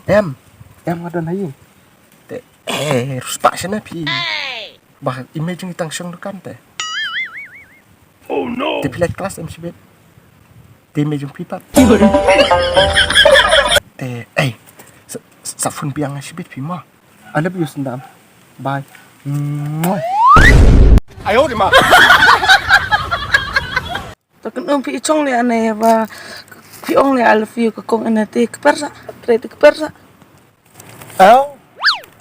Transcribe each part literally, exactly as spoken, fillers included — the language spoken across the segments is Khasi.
Em, em nga don ha ïing. Te, eh, ruh spah shane phi. Ba, i mei jong ngi tang shong dukan te. Oh no. Te phi leit klas em shibit. Te i mei jong phi pat. Te, eh, sa, sa phone biang shibit phi mo. I love you Syndam. Bye. Mwah. Ayo di ma. Ta kan ong phi i chong le ane ba phi ong le I love you ka kong ane te kper sa, tre te kper sa. Ayo,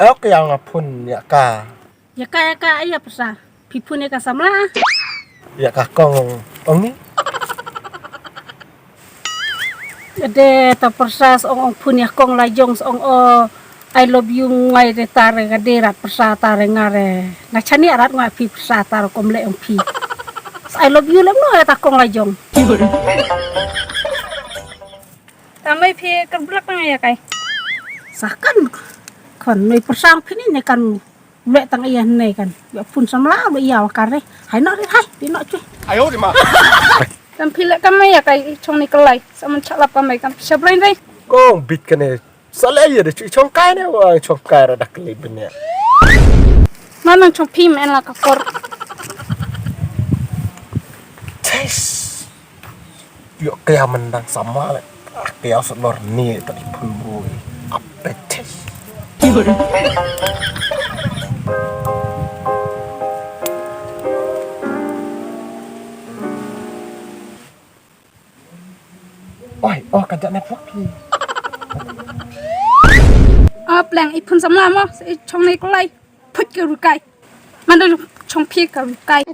ayo ka ïa nga phone ïa ka. Ïa ka, ïa ka, ïa pyrsa. Phi phone ïa ka samla. Ïa ka kong ong ni. Ade ta pyrsa sa ong ong phone ïa kong la jong sa ong o I love you ngai de ta re ga de rat pyrsa ta re nga re. Nga chani rat nga phi pyrsa ta re kom le ong phi. Sa I love you lem no ïa ta kong la jong. Ta mai phi kan blak ngai ïa kai. Sa kan kan noi pyrsa ong phi ni ne kan. Leh tang ïa ne kan. Ïa phone samla leh ïa wa kare. Hai no ri hai, ti no chui. Ayo di ma. Kan phi leh kan mai ïa kai chong ni kelai. Sa man chalap kan mai kan phi sha brain ri. Kong bit kane. Sa leh ïa de chui chong kai ne wa chong kai ra dak leh bene. Manang chong phi men la ka kor. Test. Ïoh kaya mendang sama le. Kaya selor ni tadi pun bui. Apetes. Oi, oh kajak network hi. Ah, pleng i phun samla mo, i chong nei kulai. Phut ke rukai. Manda chong phi ka rukai.